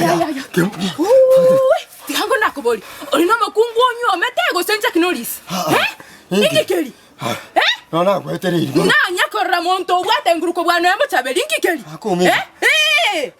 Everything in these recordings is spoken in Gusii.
Ya, ya, ya. Uuwi, tiga ngo nakoborie, ori nomokungu onywomete gose inche ki norisi? Eh? Inki keri? Eh? Nonya nagwetereiri bono. Nanya korora monto obwate nguru kobua noe mochaberi, inki keri? Akoumia. Eh? Eh!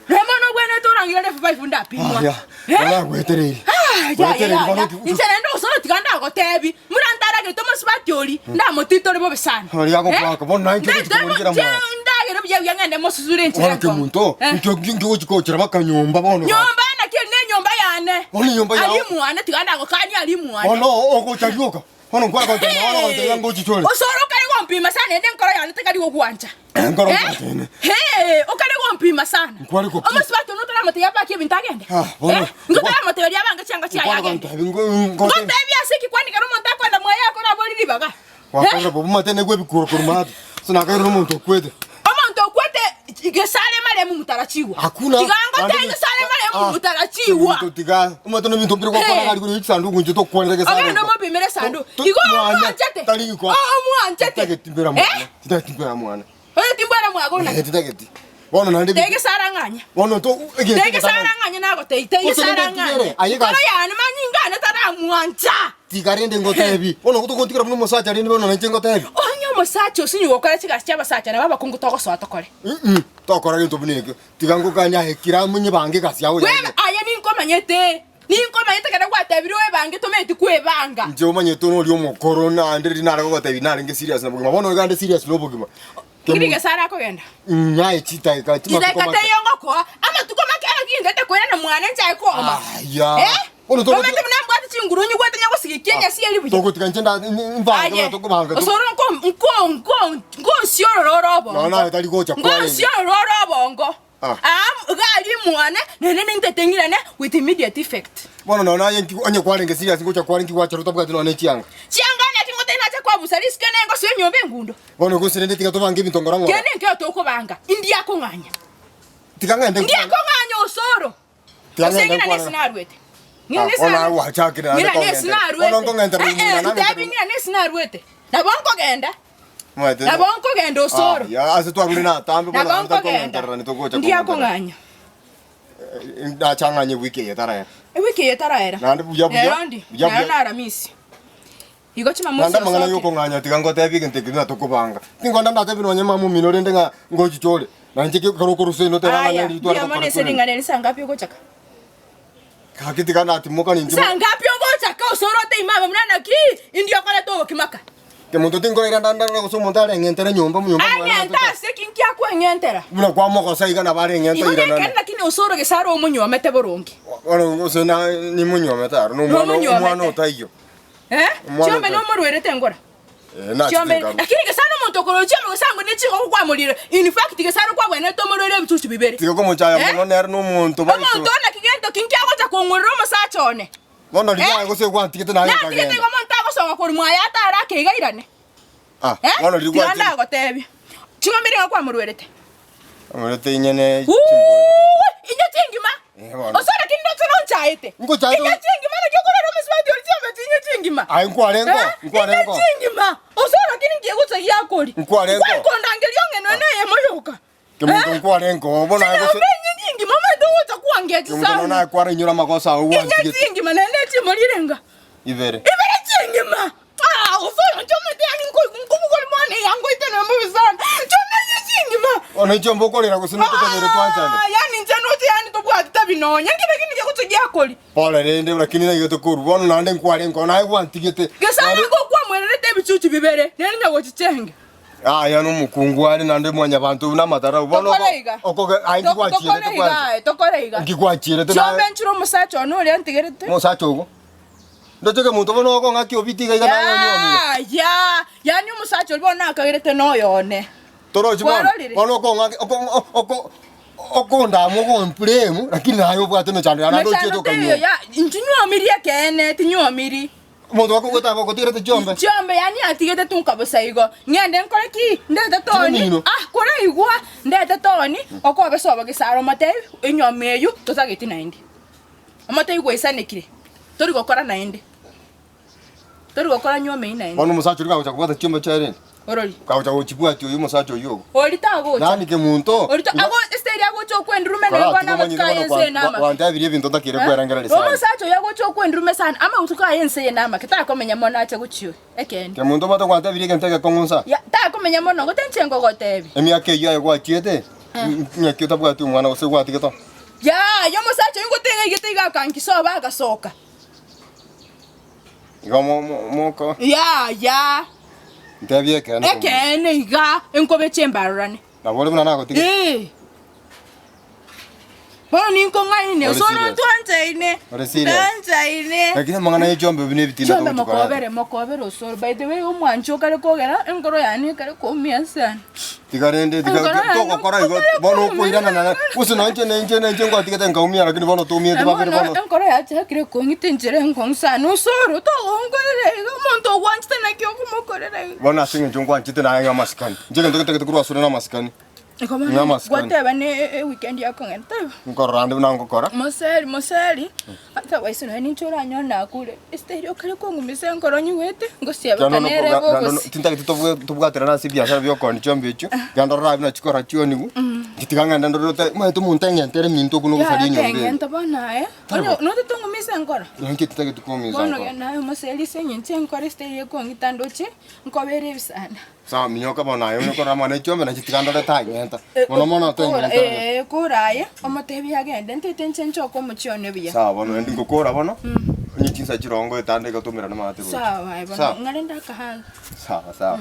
Noe mono obwenerete orangire refu five ndapimwa. Aya, Eh? nonya nagwetereiri. Ah, ya, ya, Gwetereiri ya, bono ya. ki- Inche naende osoro tiga ndagotebi, muna ntaragete omosubati ori, ndamotitore bobe sana. Oria agokwaka, bono naye inche gochia komorigera mwana. Ndagere buya buya ng'ende mosusure enchera Bono kemunto, Eh. nkio nkio gochia gochera baka nyomba bono. Nyomba naki eri nenyomba yane. Bono enyomba yao. Aria mwane tiga ndagokania aria mwane. Bono ogocha rioka. Bono nkware gontebia bono ogontebia ngochiche ore. Osoro okare gompima sana ende enkoro yane tekari gogwancha. Enkoro Eh? nkwatene. Hee, okare gompima sana. Nkware goki. Omosubati one otoramotebia abake ebinto agende. Ah, bono. Eh? Ngotoramotebia abange chianga chiaye Nkware agende. gontebia ngo- ngote- Ngotebia ase ki kwani kero omonto akoenda mwaye akore abori ribaga. Gwakorire bobe omanyete naigwe ebikuro korwa maate. Ase nakairwe nomonto okwete. Omonto okwete gesare maremu mutarachigwa. Hakuna. Tiga ngotebie gesare maremu Ah, mutarachigwa. Ebinto tiga. Omanyete nebinto mbire gokora Hey. gari igoro ye chisanduku inche tokwanera gesare. Ogende omopimere esanduku. To- to- Igo mwana, omwanchete. Tari gikwa. Oh, omwanchete. Titageti mbera mwana. Eh? Titageti mbera mwana. Oye timbwera mwago Eh, naki. titageti. Bono naende Tege sara ng'anya. bono to egento Tege sara ng'anya nagotei. Tege Gose sara rende ng'anya. ntigere, aye Nkoro gasi. yane manyinga ane taramwancha. Tiga rende ngotebi. Bono gotogontigera buna omosacha rende bono nainche ngotebi. Onye omosacha osinye gokora chigasi chi'abasacha nabo abakungu togosoa tokore. Mm tokora gento buna ekio. Tiga ngokanie aye kira monyebange egasi yao Weba yaye. aye ninkomanyete. Ninkomanyete ekero gwatebire oebange tomanyeti kwebanga. Inche omanyete noria omokoro naende riria nare gogotebi narenge serious na bogima. Bono iga nde serious na obogima. Nki rigeso are akogenda? Nyaye chidakika Chidakika chimatuko make. teiyo ngokoa, amatuko make naki intete koirana mwane nchae kooma. Aya. Eh? Bono togotiga- Omanyete buna mbwate chinguru nyigwete nyagosigikia enyasi eri buya. Togotiga inche nda mbange Aye. buna tokobanga. Osoro nko nko nko nkonsiorora ore obongo. Nonya naye tari gocha kwarenge. Nkonsiorora ore obongo. Ah. Aa iga aria mwane, naende nintete ng'irane with immediate effect. Bono nonya naye nki onye kwarenge serious ngocha kware nki gwachora otabwati nonya ne chianga. Chianga naki ngotebia nache kwabusa risiko ene ngosoa enyomba engundo. Bono gose rende tiga tobange ebinto ngora ng'ora. Kende nkeo tokobanga, indiakong'anya. Tiga ng'ende nkwane. Ndiakong'anya osoro. Tiga Gose ng'ende ng'ina nkwane. nesi narwete. Ah, Ng'ina nesi bono narwete. gwachakire naende Ng'ina nesi kong'entera. narwete. Bono nkong'entera Eh, eh, ng'ina nang'entere. ntebi ng'ina nesi narwete. Nabo nkogenda. Omanyete Nabo nkogenda osoro. Ah, ya, ase twarure natambe bono Nabo naende tari nkogenda. kong'enterera nitogocha Ndiakong'anya. Nachang'anye ewiki eye taraera. Ewiki eye taraera. Naende buya buya, Rero ndi. buya Rero buya. na Aramisi. Igo Chimamosi Naende amang'ana osoke. yokong'anya tiga ngotebie egento eke buna tokobanga. Tinkonda ndatebie nonye mama omino rende ng'a ngochicha ore. Na inche ekero okorusia ino teba ng'a Aya, neri tware mbuya mono gokora ase korende. ring'ana eri saa ngapi ogochaka? Gaki tiga natimoka ninche Saa ngapi ogochaka osore otebie mama buna naki indi okoreta obokima ka? Kemonto tinkoraira nda- gose omonto areng'entere nyomba nyomba mwane Ang'ente atoka. ase ki nki akweng'entera? Buna kwamogosa iga nabo areng'ente Igo oiranane. nekende lakini osore gese are omonywomete boronge. Bono gose na nimonywomete aro na omwana Nomonywomete. omwana otaiyo. Eh? Omwana Chiombe otaiyo. nomorwerete engora. Eh, nachete Chiombe nkarwa. lakini gese are omonto okorwa chiombe gose ango ne chingoko kwamorire. In fact gese are kwabwenerete omorwere ebichuchu bibere. Tiga komochaya Eh? mono nere nomonto baito. Omonto one naki gento ki nkiagocha kong'orera omosacha one? Bono riria Eh? aye gose gwantigete naye Natigete okagenda. igo omonto agosoka korwa mwaye atare ake iga airane. Ah, Eh? bono riria Tiga gwantigete. ndagotebia. Ching'ombe nigo kwamorwerete. Omorete inyene Uuwi! chimbori. Inye chingima. Eh, bono. Osore kinde oche nonchaete. Nkochaete Inye chingima naki okorera omosubati oria chiombe chinye chingima. Aye nkwarengo, Eh? nkwarengo. Inye chingima. Osore kinde nki egocha giakori. Nkwarengo. Nkwankondangeria ong'enwe na eyemo yoka. Kemonto nkwarenge oo, bono aye gose Chinyomba inye chingima omanyete ogocha kwangechi Kemonto sana. nonya aye kwarainyora amagoso ao Inye gwantigete chingima naende chimorire nga. ibere. Ibere chingima. Ah, osoro inche omanyete yaani nko- nkobogori mwana eyangoite nembobe sana. Chiombe inye chingima. Bono inche mbe okorera gose nototebeire twanchane. Ah, yaani inche ndoche yaani tobwati tabi nonya nkebe kende kegocha giakori. Pole rende lakini naigete korwa bono naende nkwarenge oo naye gwantigete. Gese Naende- nigo kwamwererete ebichuchu bibere, nere nyagochichenge. Aya nomokungu are naende mwanyabanto buna amatarau bono Tokore iga. okoge aye To- nkikwachierete Tokore iga kwanza aye, tokore iga. nkikwachierete Chiombe naye nchire omosacha one oria ntigerete. omosacha ogo ndoche kemonto bono okong'aki obiti iga iga naye onyuomire Ya, ya, yaani omosacha oria bono nakagerete noyo one. torochi bono Kwarorire? bono okong'aki oko oko okondama okomframe lakini naye obwate emechando yane naende Mechando ochiete teiyo okanyuoma ya, inche nyuomirie ekeene, tinyuomiri. Omonto gakogweta aba ogotigerete chiombe. Chiombe yaani atigete tunka bosa igo. Ng'ende nkore ki? Ndete toni. Chire Ah, koraigwa, ndete toni, okobe sobo gesaro omotebi, enyiomi eywo totageti naende. Omotebi gwaisanekire, tori gokora naende. Tori gokora nyiomi eywo naende. Bono omosacha oria kagocha kobwata chiombe chiaye rende. Orori. Kagocha gochibwatia oyio omosacha oyio ogo. Ori tagocha. Yaani kemunto. Ori ta, ago, esiteri agocha okwendurume naye bono amatuko aye ense eye namake. Gwantebirie ebinto ntakeire kwerengereria sana. Omosacha oyo agocha okwendurume sana, amatuko aye ense eye namake, takomenya mono ache gochia oyo. Ekeene. Kemunto obwate gwantebirie egento egekong'u nsa. Ya, takomenya mono, gose inche ngogotebia. Emiaka eyio aye gwachiete, ng'aki otabwati omwana gose gwatigete oo. Yaya, omosacha oyo ngotega aigete iga akankisa obe agasoka. Igo mo- mo- moko Yaya, ntebie ekeene kobua. ekeene iga enkobeche embarorane. Nabo ore buna nagotige. Ee. Bono ninkong'aine, Ore ase ore serious. otwanchaine. Ore serious. Twanchaine. Lakini amang'ana ye chiombe buna ebitina Chiombe togochi koreta. mokobere, mokobere osoro. By the way, omwancho okare kogera enkoro yane ekare koumia sana. Tiga rende tiga Enkoro yane togokora igo okare bono koumia okoirana na gose noinche nainche nainche ngwatigete nkaumia lakini bono toumieti babere Bono bono. enkoro yachakire kong'ita enchera enkong'u sana osoro togonkorera iga omonto ogwanchete naki okomokorera iga. Bono ase eng'encho ngwanchete naye ng'a amasikani. Inche egento getagete korwa asore namasikani. Igo bono Namasikani. gwateba ne eweekend yakong'enda taibo? Nkorora ande buna ngokora. Moseri moseri, ata gwaise nonya ninche oranyore nakure, esitari okare kong'umisa enkoro nyigwete, ngosiabeka nere bogosi. Tintagete tobwaterane ase ebiasara bia okooni chiombe echio, genda orore abwo naki chikora chionigwe, inche tiga ng'ende ndore ote omanyete omonto eng'ente ere minto okwo nogosaria Yaya enyomba eye. teng'enta bono aye, Tari onye bo. notete ong'umise enkoro? Inche tintagete kong'umisa Bono enkoro. genda aye omoseri ase eng'encho enkoro esitari ekong'ita ndoche, nkobere ebisanda. Sawa minyoka bono aye onye korora amang'ana echiombe nainche tiga ndore tang'enta. Mono mono teng'enta. Ee, kora aye, omotebie agende, ntaete inche nchoke omochie one buya. Sawa bono naende ngokora bono, onye chinsa chirongo etanda iga tomerane maate gocha. Sawa aye bono, Sawa. ng'are ndakahaga. Sawa sawa.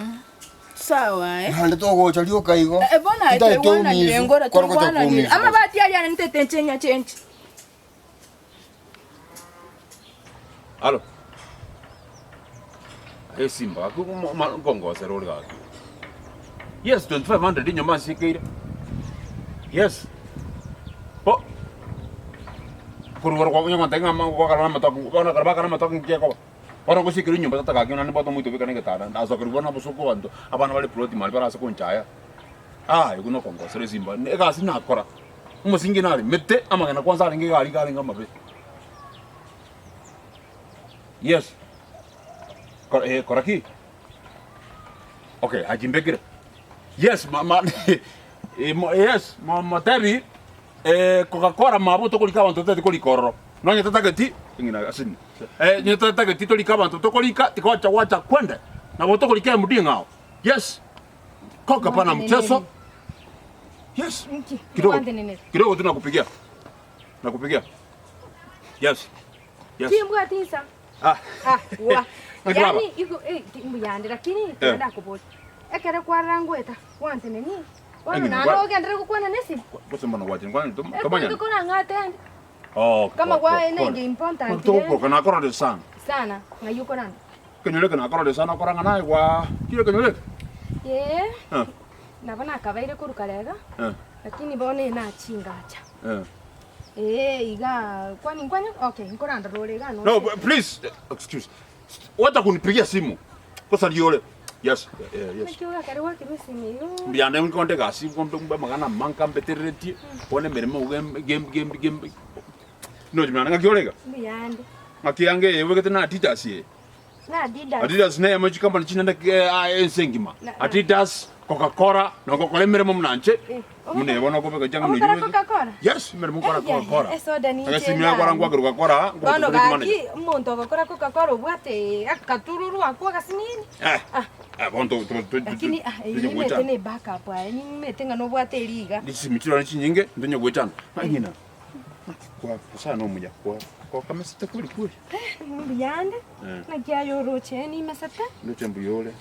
Sawa aye. Naende togocha rioka igo. Eh, bono aye Tintagete twaigwananire oumisu, ngora, kware gocha twaigwananire. koumiswa. Amabati aria ane ntaete inche nyachenche. Alo. Aye Simba, gaki nkongosera ore gaki. Yes, 2500 enyomba nsiekeire. Yes. Bo korwa kwa onye gontebia ng'a ama gwakara amatoke bono ekero bakara amatoke nki gekoba? Bono ngosiekerwa enyomba tata gaki naende mbwate omoito obekane egetanda ndasokerwa bono obosooku abanto abana bare ploti mari barase konchaya. Aye okwo nokongosera esimba, egasi nakora. Omosingi naremete, amagena kwanza arenge iga aria iga arenge amabe. Yes. Kora eh, kora ki? Okay, achimbekire. Yes, ma, ma, eh, mo, yes, mo, motebi eh, Coca-Cola mabo tokorika abanto totagete korika ororo. Nonye totageti, eng'ina asini. Eh, onye totageti torike abanto tokorika, tigocha gwacha kwende. Nabo tokorika MD ng'ao. Yes. Coca pana mchezo. Yes. Kidogo. Kidogo tu nakupigia. Nakupigia. Yes. Yes. Timbwati insa. Ah. Ah, wa. Naki baba? Yani igo eh ti- mbuyande lakini ndakoboria. Ekere kwarora ngweta gwanteneni. Bono Eng'ina, naende gwa- ogenderere gokwana nesimu. Gose mbono gwachire kwani tomanyane. Ekwende korang'ate ande. Oh, Kama gwaye nenge important. Tokoroka nakorore sana. Sana ng'ai okoranda. Kenyore eke nakorore sana okora ng'a naye gwa kire kenyore eke. Ee, Eh. nabo nakabaire korwa kare iga, Eh. lakini bono eye nachingacha. Eh. Ee, igaa kwani nkwanya okay nkoranda rore igaa No, noche. but please, eh, excuse. Wacha kunipigia simu. Kosa riore. Yes, eh, yes. Naki ogakare gwakirwe esimi eyio. Mbiande nkonde egasi nkombe mbe amang'ana amange ambetereretie, bono emeremo gem gem gem gem nochi mwana ng'aki ore iga? Mbuyande. Ng'aki yange eye obegete na Adidas eye. Na Adidas. Adidas neyemo chikampani chinene ense engima. Na- na- Adidas, Coca-Cola, na ogokora emeremo buna inche, Eh, buna eye bono okobeka chianga buna Ogokora oyio obegete. Coca-Cola? Yes, emeremo nkora Ai, ai, Coca-Cola. esoda ninche Egesimi nakora ndanywe. ngwakera Coca-Cola, Bono ngogocha gaki manager. omonto ogokora Coca-Cola obwate akatururu akwo agasinini. Eh, Ah. eh, bono to- to- to- Lakini ah, eyio tonye nimete goechana. ne backup aye nimete ng'a nobwate eriga. Chisimi chirore chinyinge, ntonye goechana. Ng'a ng'ina, ng'aki kwa Nyasaye nomuya, kwa kwakamesete kweri kweri. Mbuyande, Eh. naki aye oroche nimesete. Ndoche mbuya ore.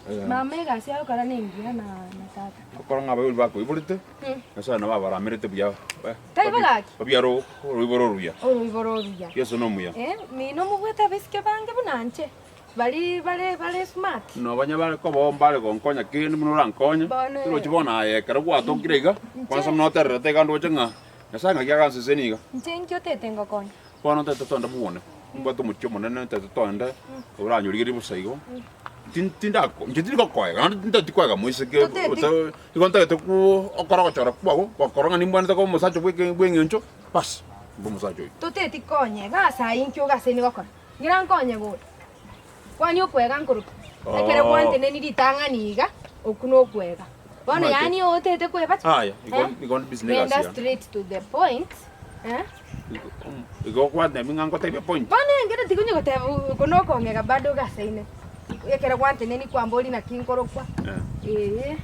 Eh, Mama egasi agokora nengiya na na tata. Okora ng'a abaibori bakoiborete, Nyasaye nabo abaramerete buya. Eh, Taibo gaki? Babiare oroiboro oruya. Oroiboro oruya. Yeso nomuya. Eh, mino mobwate abaiseke bange buna inche, bari bare bare smart. Nobanya bare koba mbare gonkonya kende buna orankonye. Bono, eh. Tirochi bono aye ekero gwatokire iga, kwansa buna otererete iga ndoche ng'a Nyasaye ng'aki agansesenia iga. Inche inki otete ngokonya? Bono ntagete toende bwone, nimbwate omochie omonene ntagete toende, oranyorigererie bosa igo, tin- tindako inche tindi gokoega naende tintageti koega moiseke Toteti. ota igo ntagete kwo okore ogochora kwago, gokora ng'a nimbwanete koba omosacha bwa eke bwa eng'encho, baas, mbe omosacha oyio. Toteti konyega ase ayio inki ogasaini gokora? Ngira nkonye gose? Kwani okwega nkoroki? Ekero Oh. gwanteneni ritang'ani iga, okwo nokwega. Bono Omanyete. yaani otete kwebacha. Aya, igo Eh? igo ndi busy na Genda egasi yane. straight to the point. Eh? Igo igo gwantebia ng'a ngotebie point. Bono engere tikonya goteba oko nokong'ega bado gasaine. Ekero gwanteneni kwamboria naki nkorokwa. Eh. Eeh.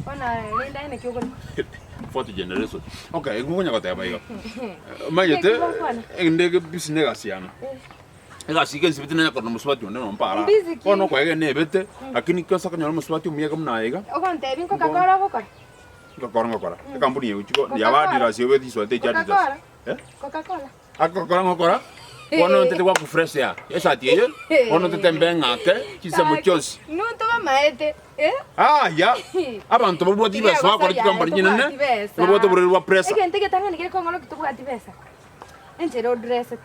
Bono rende aye naki okorokwa? Fourth generation. Okay, igo okonya goteba iga. Omanyete Naki gokwana? ende busy na egasi yane. Egasi iga ensibete nanya korora omosubati onde nonya mpara. Busy ki? Bono okoegena ebete, lakini ki ase okonyora omosubati omuya iga buna aye iga, Ogontebia nkokakora ogokora? ngokora ngokora. Ekampuni eye gochia ko Coca-Cola. yaba Adidas obete chisweta echi Adidas. Coca-Cola? Eh? Coca-Cola. Akokora ngokora, bono ntete gwaku fresh air, esati eye, bono ntete mbe ng'ake, chinsemo chionsi. Nonto bamaete, eh? Aya, abanto babwate chibesa bakora chikampani chinene, babwate oborwaire bwa pressure. Egento egetang'ani gekong'orokia tobwati besa, enchera odressete.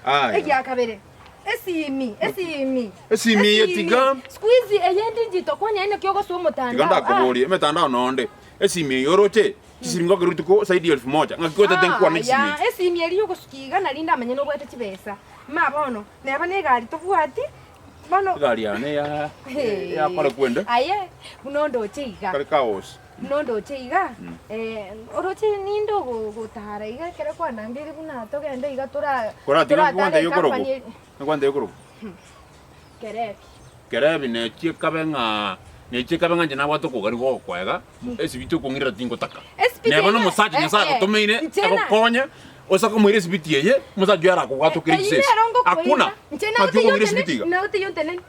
Aya. Egia kabere, esimi, esimi. Esimi eye tiga. Siku hizi eye digital kwani aye naki ogosoa omotandao. Tiga ndakoborie, emetandao nonde, esimi eye oroche, chisimi ngokera rituko zaidi ya elfu moja, ng'aki otete nkwane chisimi Aya, echi? esimi eria yogosukia iga nari ndamanye nobwate chibesa. Ma bono, neba na egari tobwati, bono. Egari yane ya yakora kwende. Aye, buna ondoche iga. Kare kaosi. Buna ondoche iga, oroche ninde ogotara iga ekero kwanangeire buna togende iga tora Koratiga toratare nkwantebia okorokwa? ecompany eri. Nkwantebia okorokwa? Kerebi. Kerebi nechie ekabe ng'a nechie ekabe ng'a inche nabwate okogania gogokoega, esibiti okong'irera tingotaka. Esibiti Neba eye- nomosacha eh, Nyasae eh, agotomeire, inche na- agokonye, ose komoira esibiti eye, omosacha oyo arakobwatokere Eyio chisese. nero ngokoira. Hakuna! Inche Ng'aki nagotebi okong'ira ontene- esibiti iga? nagotebi ontene.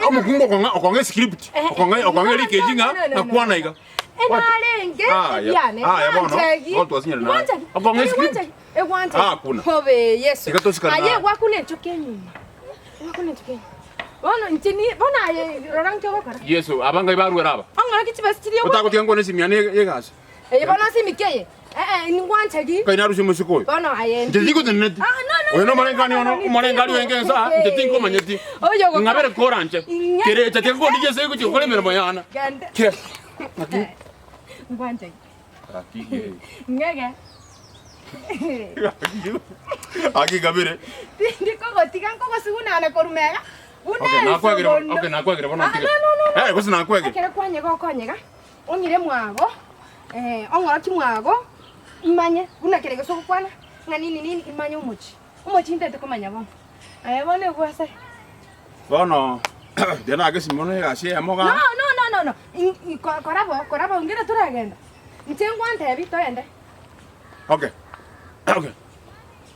Omokungu okong'a okong'a escript, okong'a okong'a erikeji ng'a nakwana iga. Enarenge Aya, ebiane aya bono, gwanchegi. bono twasinyire naye. Gwanchegi. Okong'a escript? Egwanchegi. Egwanchegi. Ah, kuna. Obe Yesu. Tiga tosikane Aye naye. gwakuna enchoka enyuma. Gwakuna enchoka enyuma. Bono inche ni bono aye rora nki ogokora. Yeso, aba ngai barwere aba. Ong'ora ki chibesa chiria ogwate. Otagotiga nkwane esimi yane y'egasi. Eye bono ase eye. Eh eh ngwanchegi. Nkai narusie omosiko oyo. Bono aye. Inche tingoteneneti. Ah, no, no, Oyo no, nomorengani no, ono, no, no, omorengari oyo engensa, inche tinkomanyeti. Oyo ogokora. Ng'abere koranche. Ing'e- Kerecha tiga kondigia ase gochia gokora emeremo yane. Genda. Kira. Ngwanchegi. Gaki eh. Ng'ege. Gaki ngabere. Tindikogotiga nkogosugunana korwa mega. Buna Okay, nakwegire esogondo. okay, nakwegire bono Ah, ntige. no, no, no, no. Eh, gose nakwegire. Ekero kwanyega okonyega, ong'ire mwago, ong'oroki mwago, imanye buna kere gose ogokwana, ng'a nini nini, imanye omochie. Omochie ntaete komanya bono. Aye bono egwasare. Bono tiga nagesimi bono egasi eyemo No, igaa. no, no, no, no. In- in- ko- kora bo, kora bo, ngere toragenda. Inche ngwantebi, toende. Okay. Okay.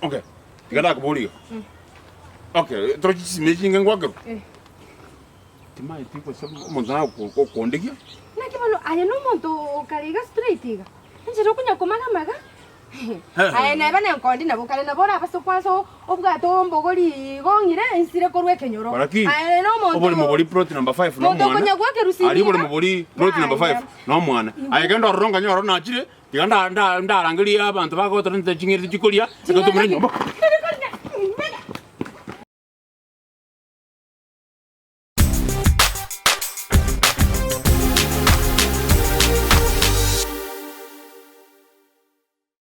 Okay. Tiga nakoboria iga. Okay, toroche chisimi echi inge ngwakerwa. Eh. Timaeti gose omonto nagokondegia. Naki bono aye nomonto okare iga straight iga, enchera okonya komagamaga, aye neba nenkondi nabo kare nabo orabase kwansa obwate ombogori igo ong'ire ensire korwa ekenyoro. Kora ki? Aye nomonto Oboremo bori plot number 5 Monto nomwana. okonya gwakerusia Aria iga. oboremo bori plot number 5 nomwana. Aye genda ororo nganye ororo nachire, tiga nda- nda- ndarangeria abanto bagotorenta ching'eni chikoria, tiga tomere nyomba.